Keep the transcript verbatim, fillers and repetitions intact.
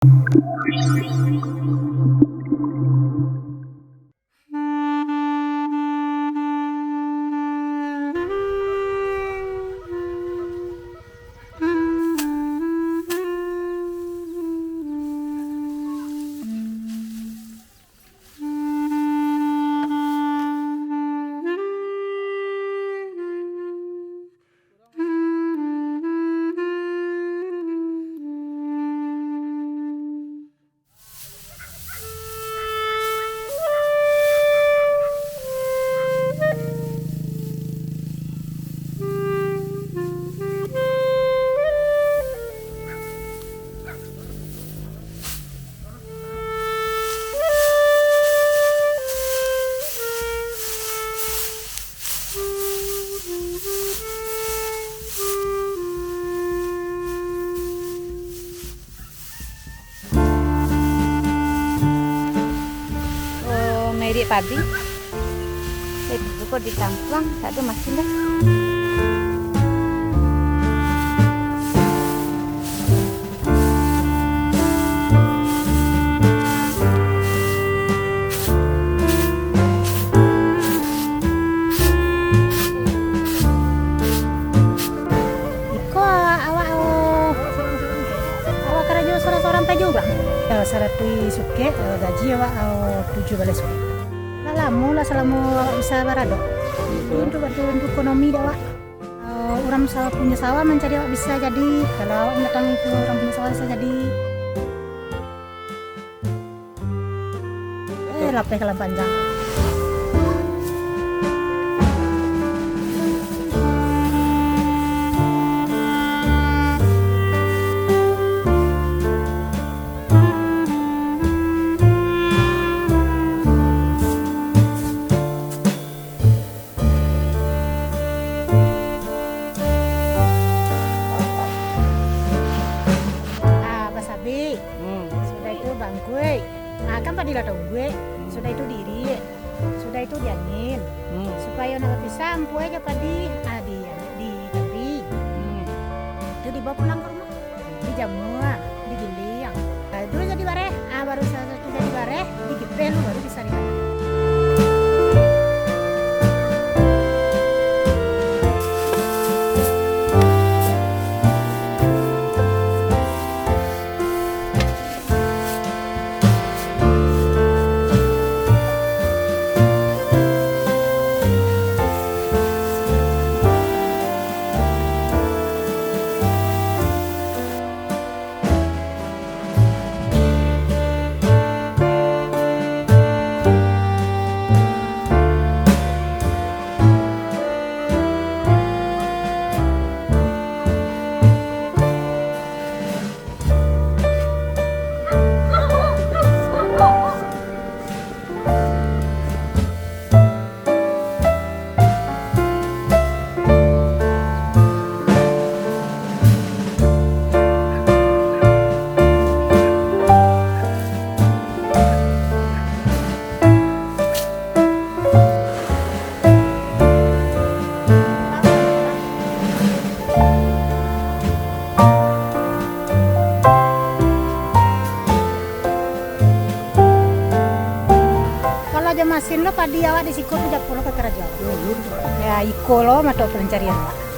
Oh, mairik padi. Eh, kok di tampuang, tak ado masin doh. Iko awak, oh, awak karajo surang-surang sajo, Bang? Yo, saratuih sukek, eh, gaji awak, oh, tujuah baleh sukek. Lah lamo lah salamo awak bisa baradok. Itu untuak bantu, untuak ekonomi dek awak. Eh, urang sa-, punyo sawah mancari awak bisa jadi. Kalau awak mandatangi itu urang punyo sawah bisa jadi. Eh, lapeh kalam panjang. Ah, basabik. Hmm. Sudah itu bangkuik. Ah, kan padi lah taumbuik. Hmm. Sudah itu diirik. Sudah itu diangin. Hmm. Supayo nak bapisah, ampuai jo padi. Ah, di, di tapi. Hmm. Itu dibawa pulang ka rumah. Dijamua, digiliang. Ah, dulu jadi bareh. Ah, baru sa-, satu jadi bareh, digiteh lu, baru bisa dipakai. Kalau jo masin lo, padi awak di siko tu japulo ka karajo. Ya, iko lo mato pancarian awak.